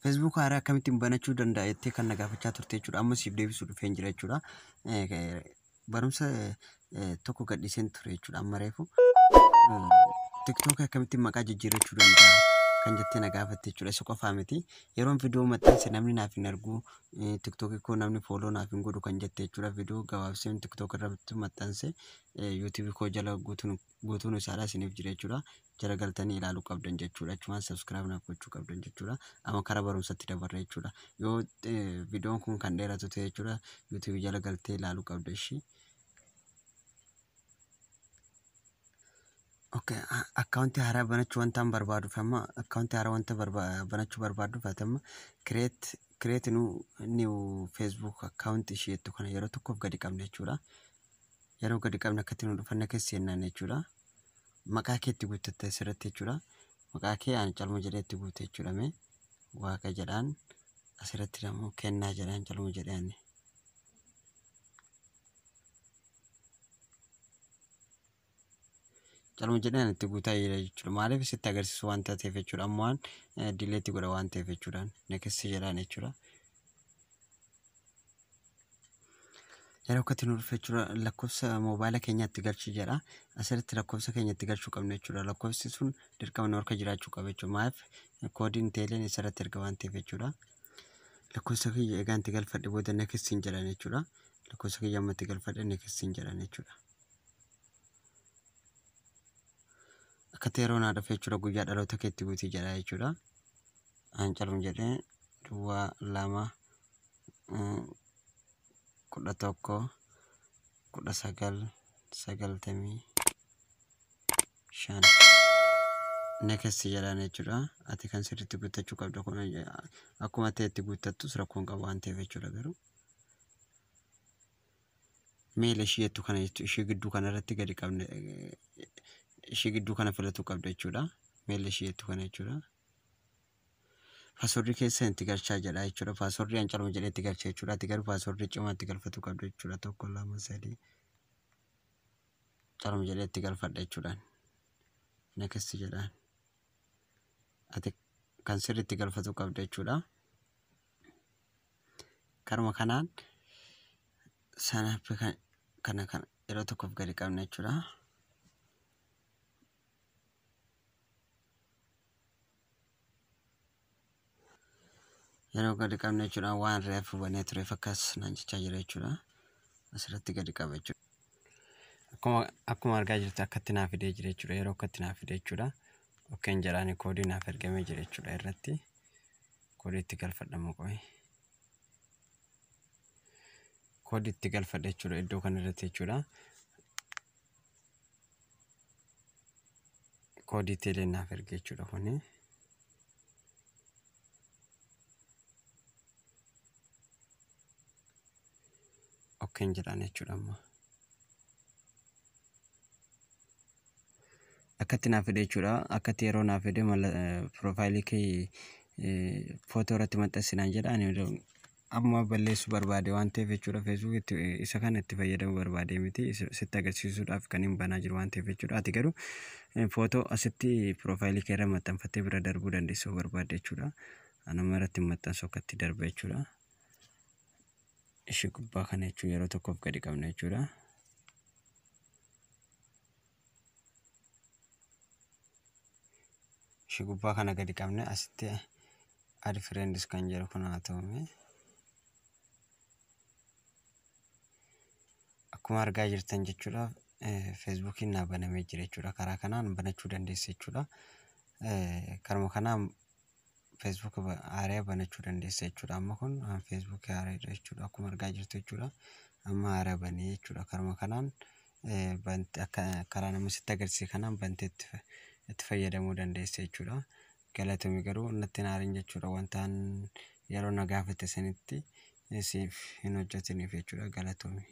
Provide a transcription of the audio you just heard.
Facebook haaraa akkamittiin banachuu danda'a jettee kan na gaafachaa turte jechuudha. Amma siif deebisuu dhufeen jira jechuudha. Barumsa tokko gadhiiseen ture jechuudha. Amma reefu TikTok akkamittiin maqaa jijjiirrachuu danda'a kan jettee na gaafatte jechuudha. Isa qofaa miti. Yeroon viidiyoo maxxanse namni naaf hin argu, TikTok koo namni follow naaf hin godhu kan jette jechuudha. Viidiyoo gabaabseen TikTok irratti maxxanse YouTube koo jala guutuun isaadha isiniif jira jechuudha. Jala galtanii ilaaluu qabdan jechuudha. Achumaan subscribe naaf gochuu qabdan jechuudha. Amma karaa barumsatti dabarra jechuudha. Yoo viidiyoon kun kan dheeratu ta'e jechuudha, YouTube jala galtee ilaaluu qabda ishii. Okay, akkaawuntii haaraa banachuu wanta an barbaaduuf, amma akkaawuntii haaraa wanta banachuu barbaaduuf, ati amma create new Facebook account ishee jettu kana yeroo tokkoof gadi qabna jechuudha. Yeroo gadi qabne akkatti nu dhufanna keessa seennaan jechuudha. Maqaa kee itti guuttatte asirratti jechuudha. Maqaa kee ani calma jedhee itti guute jechuudha. Mee Waaqa jedhaan, asirratti immoo Kennaa jedhaan, calma jedhee ani. Calma jedhee ani itti guutaa jira jechuudha. Maaliif sitti agarsiisu waan ta'eef jechuudha. Amma waan delete godha waan ta'eef jechuudha. Next jedhaan jechuudha. Yeroo akkatti nu dhufe jechuudha, lakkoofsa moobaayila keenyaatti galchi jedha. Asirratti lakkoofsa keenya itti galchuu qabna jechuudha. Lakkoofsi sun dirqama nu harka jiraachuu qaba jechuudha. Maaliif koodiin teeleen isarratti erga waan ta'eef jechuudha. Lakkoofsa kiyya egaa itti galfadhe booda next hin jedhan jechuudha. Lakkoofsa kiyya amma itti galfadhe next hin jedhan jechuudha. Akkatti yeroo naa dhufe jechuudha, guyyaa dhaloota keetti guutii jedha jechuudha. An calum jedhee 02 11 1995 next jedhaan jechuudha. Ati kan sirriitti guuttachuu qabda, kun akkuma ta'e itti guuttattus rakkoon qabu waan ta'eef jechuudha. Garuu male ishii jettu kana jechuudha, ishii gidduu kana irratti gadi qabne, ishii gidduu kana filatuu qabda jechuudha. Male ishii jettu kana jechuudha. Paaswordii keessa itti galchaa jedha jechuudha. Paaswordii an calma jedhee itti galcha jechuudha. Ati garuu paaswordii cimaa itti galfachuu qabda jechuudha. 1 2 3 calma jedhee itti galfadha jechuudhaan. Next jedhaan. Ati kan sirriitti galfachuu qabda jechuudha. Karuma kanaan sanaaf kana kana yeroo tokkoof gadi qabna jechuudha. Yeroo gadi qabna jechuudha, waan reefu banee tureef akkas naan jechaa jira jechuudha. Asirratti gadi qaba jechuudha. Akkuma argaa jirtu akkatti naaf fidee jira jechuudha. Yeroo akkatti naaf fide jechuudha. Okkeen jedhaan koodii naaf ergamee jira jechuudha irratti. Koodii itti galfadhamu qo'i. Koodii itti galfadha jechuudha iddoo kana irratti jechuudha. Koodii teeleen naaf erge jechuudha kuni. Okkeen jedhaan jechuudha amma. Akkatti naaf fide jechuudha. Akkatti yeroo naaf fide piroofaayilii kee footoo irratti maxxansinaan jedha. Ani amma balleessuu barbaade waan ta'eef jechuudha. Facebook isa kana itti fayyadamuu barbaade miti. Sitti agarsiisuudhaaf kan hin banaa jiru waan ta'eef jechuudha. Ati garuu footoo asitti piroofaayilii kee irra maxxanfattee bira darbuu dandeessuu barbaadde jechuudha. Anuma irratti maxxansu akkatti darba jechuudha. Ishii gubbaa kana jechuun yeroo tokkoof gadi qabna jechuudha. Ishii gubbaa kana gadi qabne asitti add friends kan jedhu kun haa ta'u. Akkuma argaa jirtan jechuudha, Feesbuukiin naa banamee jira jechuudha. Karaa kanaan banachuu dandeessa jechuudha. Karuma kanaan Facebook haaraa banachuu dandeessa jechuudha. Amma kun Facebook haaraadha jechuudha. Akkuma argaa jirtu jechuudha. Amma haaraa banee jechuudha. Karuma kanaan akka karaa nama sitti agarsiise kanaan bantee itti fayyadamuu dandeessa jechuudha. Galatoomi, garuu natti hin aarin jechuudha. Wanta yeroo na gaafate sanitti siif hin hojjetiniif jechuudha. Galatoomi.